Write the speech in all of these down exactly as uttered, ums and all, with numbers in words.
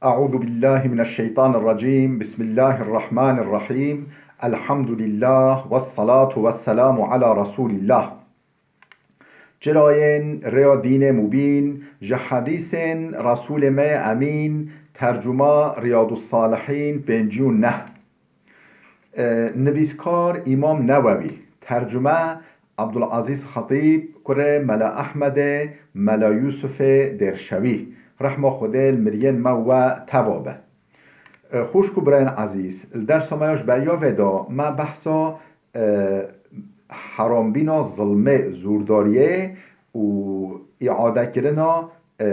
أعوذ بالله من الشيطان الرجيم. بسم الله الرحمن الرحيم. الحمد لله والصلاة والسلام على رسول الله. Çirayên rêya dînê mubîn, ji hedîsên Resûlê me yê Emîn, tercuma Riyadus Salihîn pêncî û neh. E, nivîskar Îmam Newewî, tercume Abdulazîz Xetîb, kurê Mela Ehmedê, Mela Yûsufê Dêrşewî, rehma Xwedê li miriyên me û we teva be. E, xwişk û birayên ezîz, li dersa me ya ji beriya vê de me behsa, e, herambîna zilmê, zûrdariyê û îadekirina e,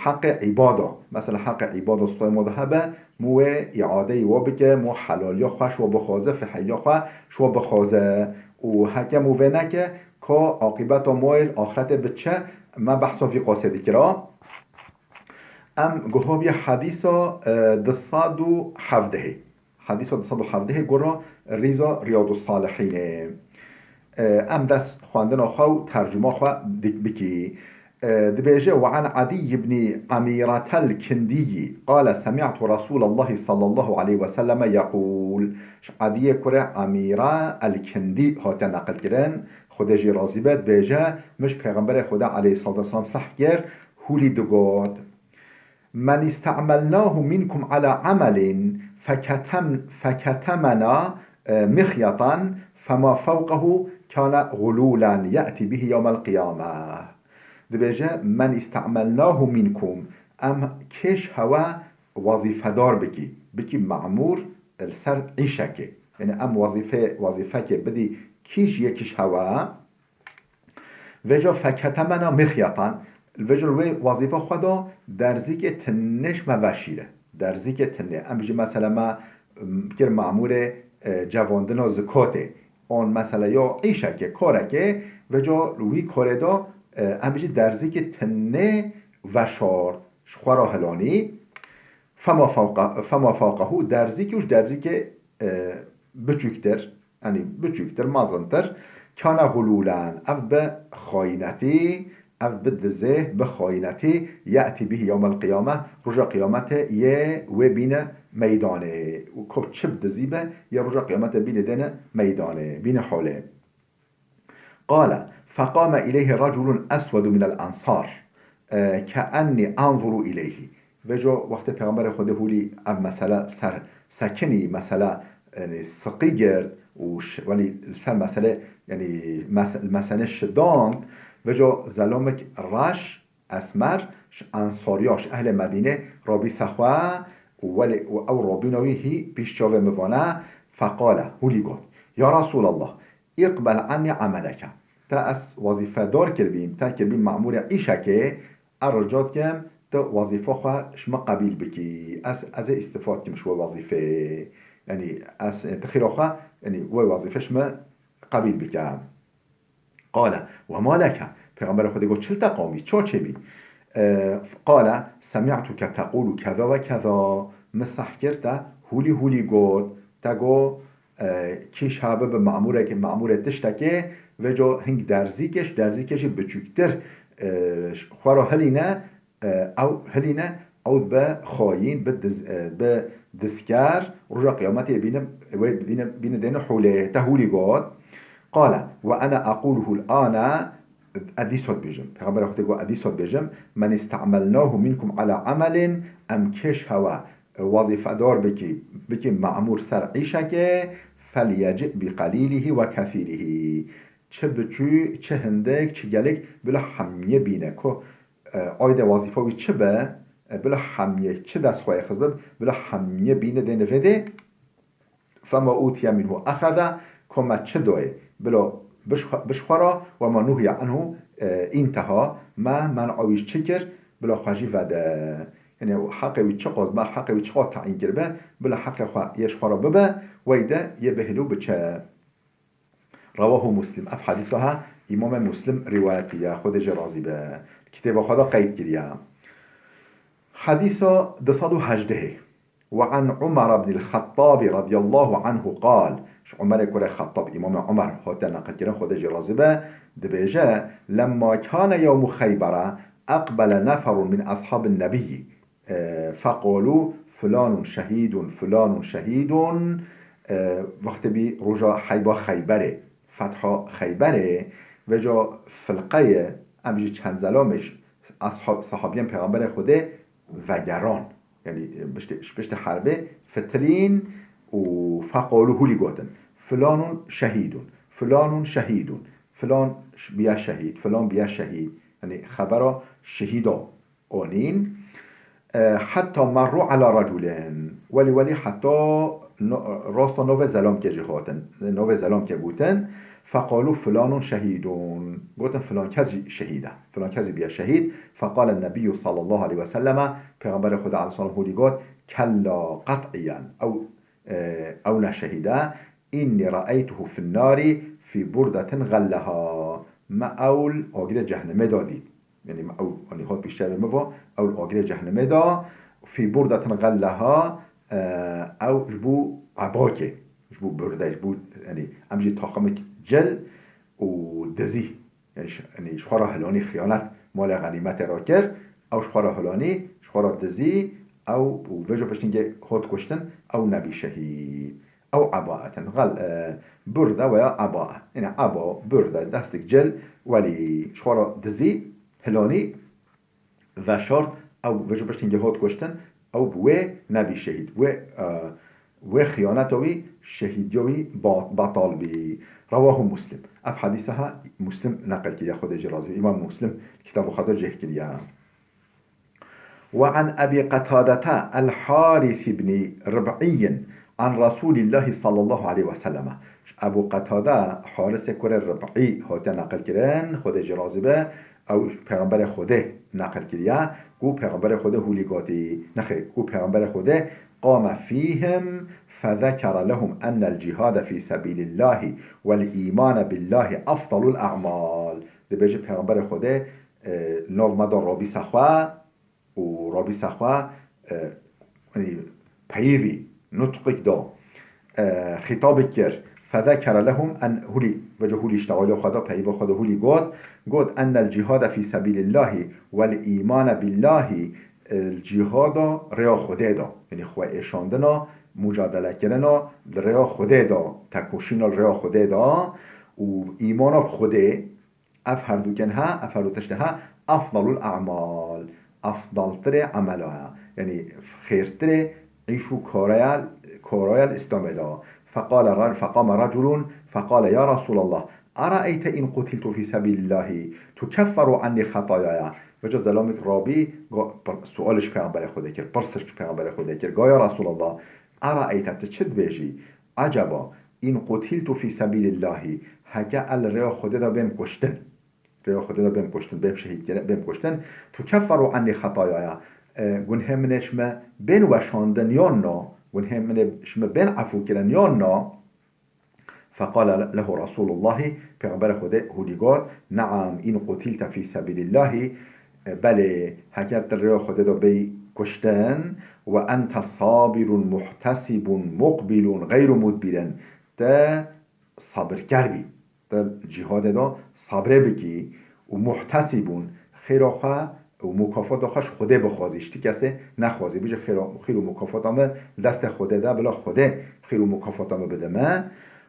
heqê îbada. Mesela heqê îbada stoyê ma de hebe, mû wê îadeyî wa bike, mû helaliya xwe ji wa bixwaze, fiheliya xwe ji wa bixwaze. Û heke mû vê neke, ka aqîbeta ma yê li axretê bi çi, me behsa vî qasê dikira. Em guha bîye hedîsa, e, du sed û hevdehê. Hedîsa du sed û hevdehê gora rîza Riyadus Salihînê. E, em dest xwendina xwe û tercuma xwe dik bikî. E, dibêje, "Ve an Adî ibnî Emîretel Kindîyî, qale semî'tu Resûlallahî sallallahu aleyhi ve selleme yeqûl." Ji Ediyê kurê Emîre el Kindî hate neqilkirin, Xwedê jî razî be, dibêje, min ji Pêxemberê Xwedê aleyhissalatu vesselam seh kir, hûlî digot. من استعملناه منكم على عمل فكتم-، فكتمنا، آه، مخيطا فما فوقه كان غلولا يأتي به يوم القيامة. Dibêje, "من استعملناه منكم", em kêş hewe wazîfedar bikî, bikî memûr li ser îşekê. Yani em wazîfe, wazîfekê bidî kî ji yekî ji hewe, Vêca feketemena mixyatan, vêca li wê wazîfa xwe de derzîkê tinê ji me veşîre. Derzîkê tinê. Em bijî mesela me, m, kir mamûrê, e, cevandina zikatê. An mesela ya îşekê, karekê, vêca li wî karê de, e, em bijî derzîkê tinê veşart, ji xwe re hilanî. Fema fawqa-, fema fawqehu, derzîkê û ji derzîkê, e, biçûktir, yanî biçûktir, mezintir, kana xulûlen, ev bi xayînetî, ev bi dizê, bi xayînetî, ye'tî bihî yewmel qiyame, roja qiyametê yê wê bîne meydanê. Û ko çi bi dizî be, yê roja qiyametê bîne dêne meydanê, bîne holê. Qale, feqame ileyhi reculun eswedu minel ensar, e, keennî enzuru ileyhi. Vêco wextê Pêxemberê Xwedê hûlî ev mesele ser sekinî, mesele, yanî, siqî girt û ş-, welî li ser mesele, yanî, mes-, mesele şidand, vêco zelamik reş, esmer, ji ensariya, ji ehlê Medînê rabî sexwe û welê, û ew rabîna wî hî pîş çavê min vane, feqale, hûlî got, Ya Resûlallah, "Îqbel ennî emeleke." Te ez wazîfedar kiribîm, te kiribîm memûrê îşekê, ez rica dikim, tu wazîfa xwe ji min qebîl bikî. Ez, ez ê îstîfa dikim ji wê wazîfeyê. Yanî ez, e, tu xîra xwe, yanî wê wazîfê ji min qebîl bike. Qale, "Ve ma leke?" Pêxemberê Xwedê got, "Çi li te qewimî? Ça çêbî?" E, qale, "Semî'tuke teqûlu keza ve keza." Min seh kir te hûlî hûlî got. Te got, e, kîş ha bibe mamûrekê, mamûrê tiştekê, vêco hing derzîkê, ji derzîkê jî biçûktir, e, xwe re hilîne, e, ew hilîne, ew dibe xayîn, bi diz-, e, bi dizker, roja qiyametê bîne, wê bîne, bîne dêne holê, te hûlî got. Qale, "Ve ene aquluhu l-ane", ez dîsa dibêjim. Pêxemberê Xwedê got, "Ez dîsa dibêjim, men îste'melnahu minkum ala emelin", em kêş hewe wazîfedar bikî, bikî memûr ser îşekê, "felyeci bi qelîlihî ve kesîrihî." Çi biçû, çi hindik, çi gelik, bila hemiyê bîne. Ku, e, ayde wazîfa wî çi be, e, bila hemiyê, çi dest xwe yê xist bib, bila hemiyê bîne dêne vê dê. Fema utiye minhu exeze, ku me çi doyê, bila biş-, bişxwe re, we ma nuhiye anhu, e, înteha, me men'a wî çi kir, bila xwe jî vede. Yanî heqê wî çi qas, me heqê wî çi qas tayîn kiribe, bila heqê xwe yê ji xwe re bibe, wey de yê bihêle û biçe. Rewahu Muslim. Ev hedîsa ha Îmamê Muslim rîwayet kiriye, Xwedê jê razî be. Kitêba xwe de qeyd kiriye. Hedîsa du sed û hejdehê. Ve an Umar ibn el-Xettab radiyallahu anhu qal. Ji Umerê kurê Xettab, Îmamê Umer, hate neqilkirin, Xwedê jê razî be, dibêje, "Lemma kane yewmu Xeybere, eqbele neferun min ashabin nebiyyi." E, feqalû filanun şehîdun, filanun şehîdun. E, wextê bî roja heyba Xeyberê, fetha Xeyberê, vêca filqeyê, em jî çend zelamê ji ashab-, sahabiyên Pêxemberê Xwedê vegeran. Yanî, e, piştê, ji piştê herbê fitilîn û feqalû hûlî gotin, filanun şehîdun, filanun şehîdun, filan ş-, biya şehîd, filan biya şehîd. Yanî, xebera şehîda anîn. E, heta merru ala reculin. Welî, welî heta no-, rasta novê zelamkê jî hatin. Novê zelamkê gotin. Feqalû filanun şehîdun. Gotin filan kes jî şehîd e. Filan kes jî biya şehîd. Feqale nebiyyû sallallahu aleyhi ve selleme. Pêxemberê Xweda aleyhisselam hûlî got. Kella qet'iyen. Ew, e, ew ne şehîd e. Înnî re'eytuhu fin nârî fî burdetin xelleha. Me ew li agirê cehnemê de dît. Yanî me ew, yanî hat piştevê min va, ew li agirê cehnemê de, fî burdetin xelleha, e, ew ji bo ebakê, ji bo burde, ji bo, yanî em jî taximik cil û dizî. Yanî ji, yanî ji xwe re hilanî xiyanet malê xenîmetê re kir, ew ji xwe re hilanî, ji xwe re dizî, ew û vêca piştî hingê hat kuştin, ew nebî şehîd. Ew ebaetin. Xel, e, burde veya ebae. Yanî eba, burde, destik cil, welî ji xwe re dizî, hilanî, veşart, ew vêca piştî hingê hat kuştin, ew bi wê nebî şehîd. Wê, e, wê xiyaneta wî, şehîdiya wî ba-, betal bî. Rewahu Muslim. Ev hedîsa ha Muslim neqil kiriye, Xwedê jê razî. Îmam Muslim li kitaba xwe de cih kiriye. وعن أبي قتادة الحارث بن ربعي عن رسول الله صلى الله عليه وسلم. Ji Ebu Qetade Harisê kurê Rib'î hatiye neqil kirin, Xwedê jê razî be, ew Pêxemberê Xwedê neqil kiriye, ku Pêxemberê Xwedê hûlî gotî, nexê, ku Pêxemberê Xwedê قام فيهم فذكر لهم أن الجهاد في سبيل الله والإيمان بالله أفضل الأعمال. Dibêje Pêxemberê Xwedê, e, nav me da rabîsa xwe û rabîsa xwe, e, yanî peyivî, nutqik da, e, xîtabik kir. Fezekere lehum en hûlî, vêca hûlî îştexaliya xwe da, peyiva xwe da hûlî got, got, ennel cihade fî sebîlillahî wel îmane billahî, e, cihada rêya Xwedê da. Yanî xwe êşandina, mucadelekirina li rêya Xwedê da, tekoşîna li rêya Xwedê da û îmana bi Xwedê, ev herdûkên ha, ev herdu tiştê ha, afdalul a'mal, afdaltirê emela ye. Yanî xêrtirê îş û karaya, karaya li Îslamê de. Feqale re-, feqame reculun, feqale ya Resulallah, eraeyte in qutiltu fî sebîlillahî, tukefferu ennî xetayaya. Vêca zelamik rabî, go-, pir-, sual ji Pêxemberê Xwedê kir, pirsik ji Pêxemberê Xwedê kir, ga ya Resulallah, eraeyte, tu çi dibêjî? Eceba, in qutiltu fî sebîlillahî, heke ez li rêya Xwedê de bêm kuştin. Rêya Xwedê de bêm kuştin, bêm şehîdkirin, bêm kuştin. Tukefferu ennî xetayaya. E, gunhê min ê ji me bên weşandin yan na? Gunhê min ê ji me bên efûkirin yan na? Feqale lehu Resûlullahî, Pêxemberê Xwedê hûlî got, Neam, in qutilta fî sebîlillahî, e, belê, heke tu rêya Xwedê de bêyî kuştin, we ente sabirun muhtesibun muqbilun xeyru mudbirin, te sabirker bî, te cîhadê de sabrê bikî û muhtesibun, xêra xwe û mukafata xwe ji Xwedê bixwazî, ji ti kesê nexwazî. Bijî xêra, xêr û mukafata min destê Xwedê de, bila Xwedê xêr û mukafata min bide me.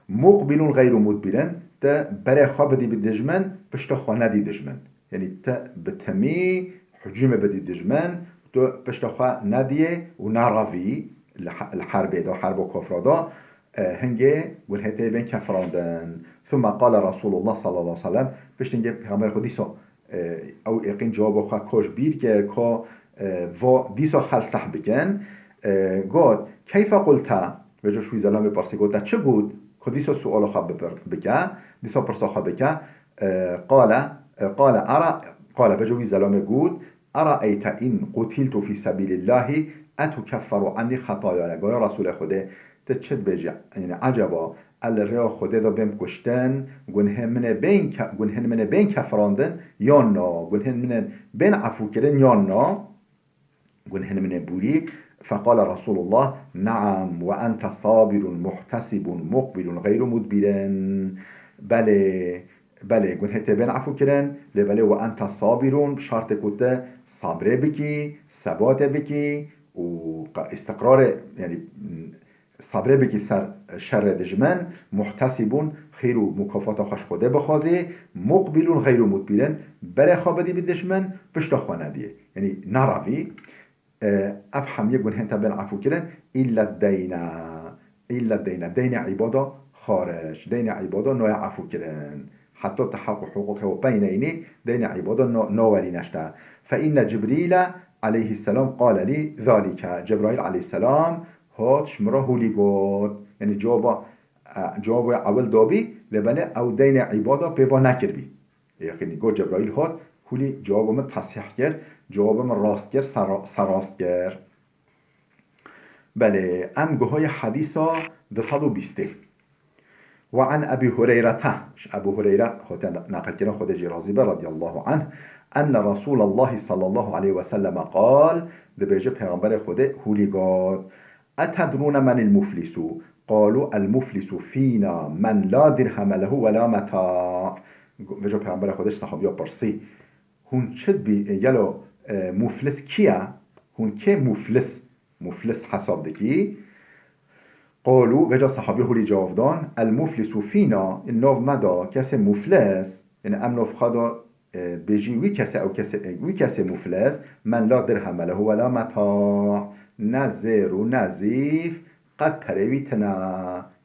Muqbilun xeyru mudbirin, te berê xwe bidî bi dijmin, pişta xwe nedî dijmin. Yanî te bi temî hicûmê bidî dijmin, tu pişta xwe nediyê û nerevî li he-, li herbê de, herbo kofra de, e, hingê gunhê te bên kefirandin. Thumma qale Resulullah sallallahu aleyhi ve sellem, piştî hingê Pêxemberê Xwe dîsa, e, ew êqîn cewaba xwe ka ji bîr kir, ka, e, va dîsa xel seh bikin. E, got, keyfe qulte? Vêca ji wî zelamê pirsî, got, te çi got? Ka dîsa suala xwe bipir-, bike, dîsa pirsa xwe bike. E, qale, e, qale, era, qale, vêca wî zelamê got, Eraeyte in qutiltu fî sebîlillahî etukefferu ennî xetayaya. Goya Resûlê Xwedê, tu çi dibêjî? Yanî eceba, ez li rêya Xwedê de bêm kuştin, gunhê min ê bên ke-, gunhên min ê bên kefirandin yan na? Gunhên min ê bên efûkirin yan na? Gunhên min ê bûrî? Feqale Resûlullah, Neam, we ente sabirun muhtesibun muqbilun xeyru mudbirin. Belê, Belê, gunhê tê bên efû kirin, lê belê we ente sabirûn, bi şartê ku tu sabrê bikî, sebate bikî û qa-, îstiqrarê, yanî, sabrê bikî ser şerê dijmin, muhtesibûn, xêr û mukafata xwe ji Xwedê bixwazî, muqbilûn xeyrû mudbirîn, berê xwe bidî bi dijmin, pişta xwe nediyê. Yanî nerevî, e, ev hemiyê gunhên te bên efû kirin, îlle deyne, îlle deyne, deynê îbada xaric, deynê îbada nayê efû kirin. Heta te heq û hiqûqê we pey neyînî, deynê îbada na-, nawerîne ji te. Fe inne Cibrîle aleyhisselam qale lî zalîke. Cebraîl aleyhisselam hat ji min re hûlî got. Yanî cewaba, e, cewaba ewil dabî, lê belê ew deynê îbada pê ve nekiribî. Yaqînî got Cebraîl hat, hûlî cewaba min tesîh kir, cewaba min rast kir, sera-, serast kir. Belê, em guhayê hedîsa du sed û bîstê. Ve an Ebî Hureyrete, ji Ebû Hureyre hate neqilkirin, Xwedê jî razî be, radiyallahu anh, enne Resûlallahî sallallahu aleyhi ve selleme qal, dibêje Pêxemberê Xwedê hûlî got, Etedrûne menil muflîsû? Qalû el muflîsû fîna men la dirheme lehu ve la meta. Vêca Pêxemberê Xwedê ji sehabiya pirsî, Hûn çi dibî-, gelo, e, muflis kî ye? Hûn kê muflis, muflis hesab dikî? Qalû, vêca sehabî hûlî cewab dan, El muflisu fîna, nav me de kesê muflis, yanî em nav xwe de, e, bêjî wî kesê, ew kesê, e, wî kesê muflis, men la dirheme lehu ve la meta, ne zêr û ne zîf, qet perê wî tine,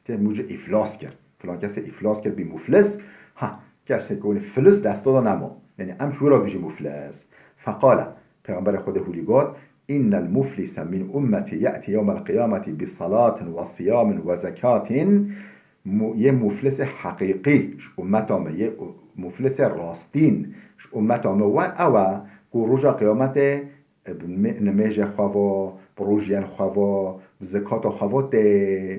tê mûcê îflas kir. Filan kesê îflas kir, bî muflis. Ha, kesê ku filis desta de nema. Yanî em ji wî re dibêjin muflis. Feqale, Pêxemberê Xwedê hûlî got, Innel muflise min ummeti ye'ti yewmel qiyameti bi salatin ve siyamin ve zekatin. Mu-, yê muflisê heqîqî ji ummeta me, yê u-, muflisê rastîn ji ummeta me we ew e ku roja qiyametê bi me-, nimêjê xwe ve, bi rojiyên xwe ve, bi zikata xwe ve tê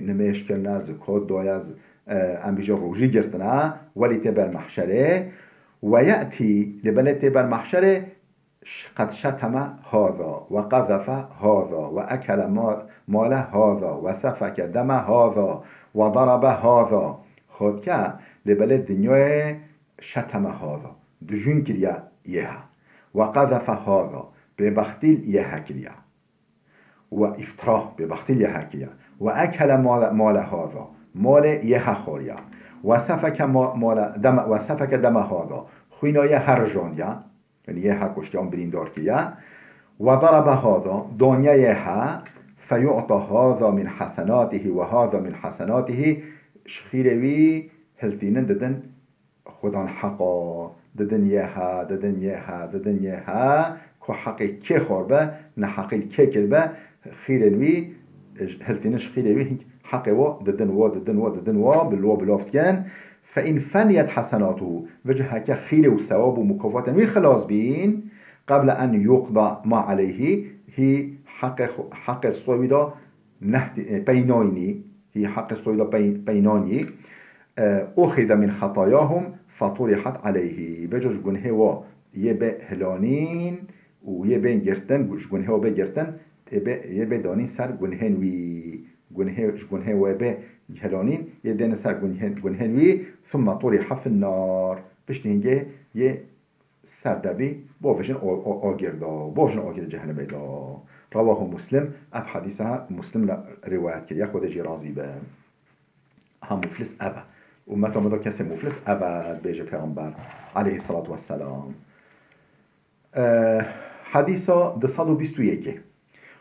nimêj kirine, zikat daye, z-, e, em bêjin rojî girtine, welî tê ber mehşerê. Ve ye'tî, lê belê tê ber mehşerê, ş-, qed şeteme hâza, ve qezefe hâza, ve ekele ma-, male hâza, ve sefeke deme hâza, ve darabe hâza. Xwedke, lê belê dinyayê şeteme hâza, dijûn kiriye yê he. Ve qezefe hâza, bêbextî li yê he kiriye. Ve îftira, bêbextî li yê he kiriye. Ve ekele male, male hâza, malê yê he xwariye. Ve sefeke ma-, male, deme, ve sefeke deme hâza, xwîna yê he rijandiye. Yanî yê he kuştiye û birîndar kiriye. Ve darabe hâza, daniye yê he, feyu'ta hâza min hesenatihî ve hâza min hesenatihî, ji xîrê wî hiltînin didin Xudan heqa, didin yê he, didin yê he, didin yê he, ku heqê kê xwar be, neheqî li kê kir be, xîrên wî, hiltînin ji xîrê wî hîn heqê wa didin wa, didin wa, didin wa, bi wa bi lav dikin. Fe in feniyet hesenatuhu, vêca heke xîrê û sewab û mukafatên wî xilas bîn, qeble en yuqda ma aleyhî, hî heqê xwe, heqê stûyê wî de nehtî-, e, pey nayînî, hî heqê stûyê de pey, pey nayînî, e, uxize min xetayahum fe turihat aleyhî. Vêca ji gunhê wa yê bê hilanîn û yê bê girtin, ji gunhê wa bê girtin, ê bê, yê bê danîn ser gunhên wî. Gunhê, ji gunhê wê bê hilanîn, yê dêne ser gunhên, gunhên wî, thumme turiha fin nar. Piştî hingê yê ser de bî, bavêjin o-, o-, agir de, bavêjin agirê cehennemê de. Rewahu Muslim, ev hedîsa Muslim re rîwayet kiriye, Xwedê jî razî be. Ha, muflis ev e. Ummeta me de kesê muflis ev e, dibêje Pêxember aleyhisselatu vesselam. E, Hedîsa du sed û bîst û yekê.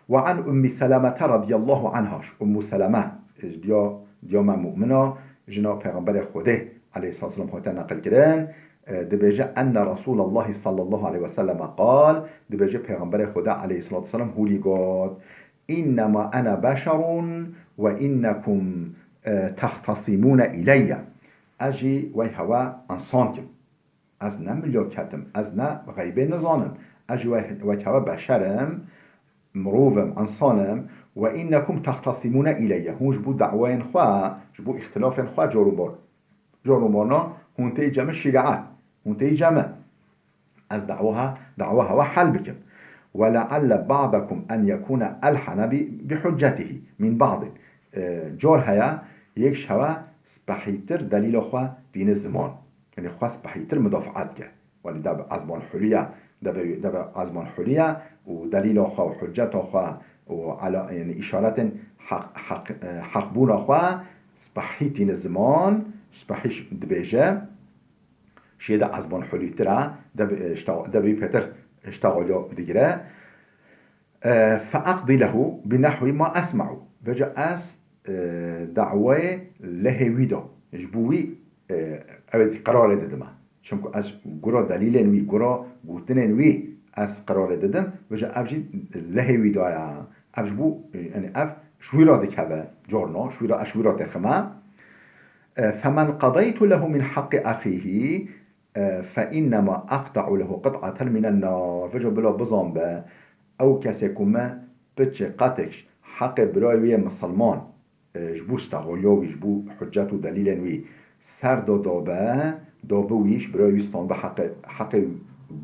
Ve an Ummi Selemete radiyallahu anha. Ummu Seleme, e, diya, diya me mu'mina, jina Pêxemberê Xwedê aleyhisselam hate neqil kirin. E, dibêje, enne Resûlallahî sallallahu aleyhi ve selleme qal, dibêje Pêxemberê Xwedê aleyhisselatu vesselam hûlî got, Innema ene beşerun ve innekum, e, tehtasimûne ileyye. Ez jî wey hewe însan kim. Ez ne milyoket im, ez ne xeybê nizanim. Ez jî we-, wek hewe beşer im, mirov im, însan im. Ve innekum tehtasimûne ileyye. Hûn ji bo dawayên xwe, ji bo îxtilafên xwe car û bar, car û barna hûn têyî cem şîreet, hûn têyî cem. Ez dawa he-, dawa hewe hel bikim. Ve le'elle ba'dekum en yekûne elhene bi, bi huccetihî min ba'din. E, car heye, yek ji hewe spehîtir delîla xwe tîne ziman. Yanî xwe spehîtir mudafaat ke. Welî debe ezban hulî ye, debe, debe ezban hulî ye û delîla xwe û huceta xwe û ala, yanî îşaretên heq, heq, e, heqbûna xwe spehî tîne ziman, spehî ş-, dibêje, şiyê de ezban hulîtir e, debe, e, şta-, debe wî pêtir ştexaliya digire. E, feeqdî lehu bi nehwî ma esme'u. Vêca ez, e, dawayê lehê wî da. Ji bo wî, e, ew ê qerarê didime. Çimku ez gura delîlên wî, gura gotinên wî ez qerarê didim. Vêca ev jî lehê wî da ye. Ev ji bo, e, yanî ev ji wî re dikeve. Carna, ji wî re, ez ji wî re têxime. E, femen qedeytu lehu min heqqi exîhî, e, fe innema eqta'u lehu qit'aten minen nar. Vêca bila bizan be, ew kesê ku me piçê qetêk heqê birayê wî yê misilman, e, ji bo ştexaliya wî, ji bo hucet û delîlên wî ser da dabe, dabe wî, ji birayê wî stanbe heqê, heqê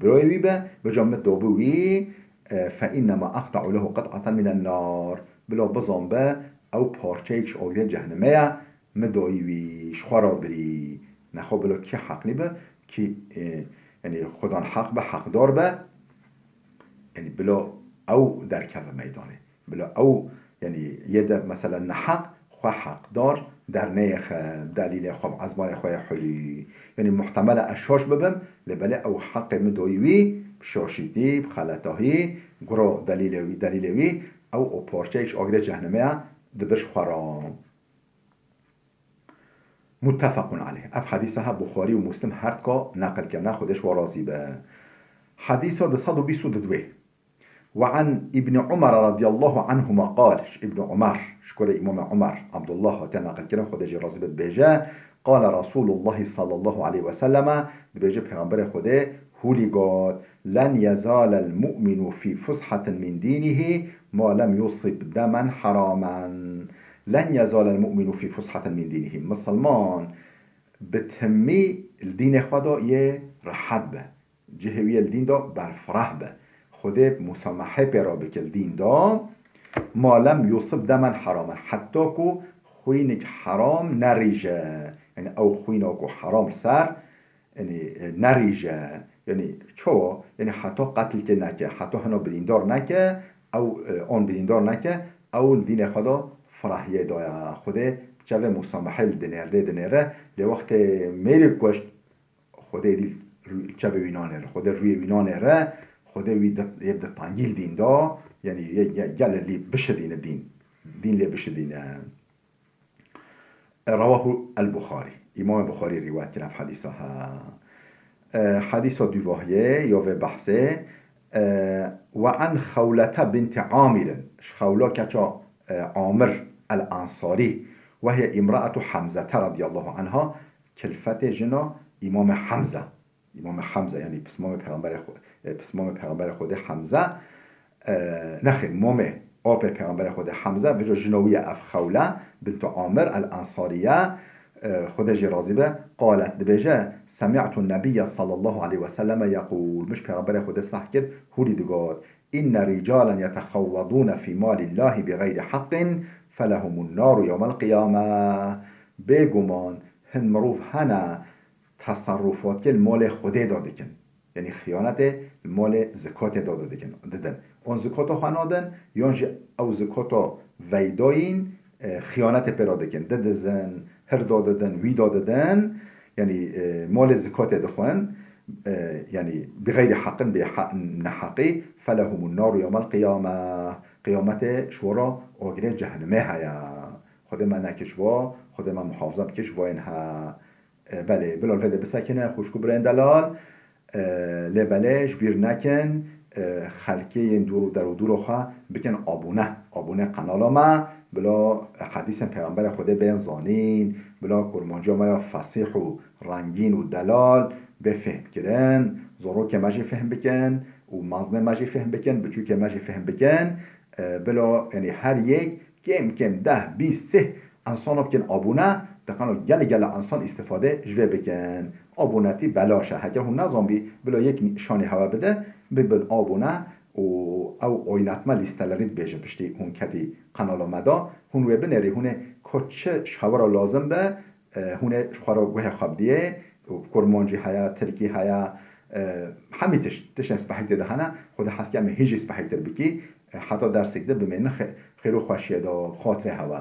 birayê wî be, vêca min dabe wî, e, fe innema eqta'u lehu qit'aten minen nar. Bila bizan be, ew parçeyek ji agirê cehnimê ye, min dayî wî, ji xwe re birî. Nexwe bila kî heqlî be, kî, e, yanî xudan heq be, heqdar be, yanî bila ew derkeve meydanê. Bila ew, yanî yê de mesela neheq xwe heqdar derneyêxe, delîlê xwe, ezbanê xwe yê hulî. Yanî muhtemel e ez şaş bibim, lê belê ew heqê min dayî wî, bi şaşîtî, bi xeletahî, gura delîlê wî, delîlê wî, ew o parçeyek ji agirê cehnimê ye, dibir ji xwe re. Muttefequn aleyh. Ev hedîsa he Buxarî û Muslim her dika neqil kirine, Xwedê ji wan razî be. Hedîsa du sed û bîst û du. Ve an Îbni Umar radiyallahu anhuma qal, ji Îbni Umar, ji kurê Îmamê Umar, Abdullah hate neqil kirin, Xwedê jê razî be, dibêje, qala Resulullah sallallahu aleyhi ve selleme, dibêje Pêxemberê Xwedê hûlî got, len yezalel mu'minu fî fushatin min dînihî ma lem yusib demen heramen. Len yezalel mu'minu fî fushatin min dînihî. Misilman bi timî li dînê xwe de yê rehet be. Cihê wî yê li dîn de berfireh be. Xwedê musamehê pê re bike li dîn de. Ma lem yusib demen heramen. Heta ku xwînik heram nerîje. Yanî ew xwîna ku heram li ser, yanî, e, nerîje. Yanî çawa? Yanî heta qetlkê neke, heta hina birîndar neke, ew, e, an birîndar neke, ew li dînê xwe de firehiyê daye. Xwedê çavê musamehê li dinêre, lê dinêre. Lê wextê mêrê kuşt, Xwedê dî rû-, çavê wî nanêre, Xwedê rûyê wî nanêre, Xwedê wî di, yê di tengî li dîn da, yanî yê, yê, gelê lê bişidîne dîn. Dîn lê bişidîne. Rewahu el-Buxarî. Îmamê Buxarî rîwayet kir ev hedîsa he. E, hedîsa duvahiyê ya vê behsê, e, ve an Xewlete binti Amirin. Ji Xewla keça, e, Amir el-Ensarî. Ve hiye imraetu Hemzete radiyallahu anha. Kilfetê jina Îmamê Hemze. Îmamê Hemze, yanî pismamê Pêxemberê Xwe-, e, pismamê Pêxemberê Xwedê Hemze, e, nexêr, mamê apê Pêxemberê Xwedê Hemze, vêca jina wî ye ev Xewle bintu Amir el-Ensariye, e, Xwedê jê razî be, qalet, dibêje, semi'tu nebiyye sallallahu aleyhi ve selleme yeqûl, min ji Pêxemberê Xwedê seh kir, hûrî digot, inne ricalen yetexewwedûne fî malîllahî bi xeyrî heqqin, felehumun naru yewmel qiyame. Bêguman hin mirov hene, teserrufatê li malê Xwedê de dikin. Yanî xiyanetê li malê zikatê de dikin, didin. An zikata xwe nadin, yan jî ew zikata veydayîn, e, xiyanetê pê re dikin. Didizin, hir dadidin, wî dadidin. Yanî, e, malê zikatê dixwin. E, yanî bi xeyrî heqin, bê he-, neheqî. Felehumun naru yewmel qiyame. Qiyametê ji wan re agirê cehenimê heye. Xwedê me nekir ji va, Xwedê me muhafaza bike ji vayên he. E, belê, bila vê de bisekine, xwişk û birayên delal. E, lê belê, ji bîr nekin, e, xelkê yên dûr û derûdûra xwe bikin abûne. Abûne qenala me, bila hedîsên Pêxemberê Xwedê bên zanîn, bila kurmanciya me ya fesîh û rengîn û delal bê fêhm kirin, zarokê me jî fêhm bikin û mezinê me jî fêhm bikin, biçûkê me jî fêhm bikin. E, bila, yanî her yek kêm kêm deh, bîst, sih insana bikin abûne, diqeno gelek gelek insan îstîfade ji vê bikin. Abûnetî belaş e. Heke hûn nezanbî, bila yek şanî hewe bide, bibin abûne û ew oynatma lîstelerî dibêjin piştî hûn ketî qenala me de. Hûn wê binêrî, hûn ê ka çi ji hewe re lazim be, e, hûn ê ji xwe re guhê xwe bidiyê, û kurmancî heye, tirkî heye, e, hemî tişt, tiştên spehî tê de hene, Xwedê hez ke em ê hîjî spehîtir bikî, e, heta dersêk de bimênin xê-, xêr û xweşiyê de, xatirê hewe.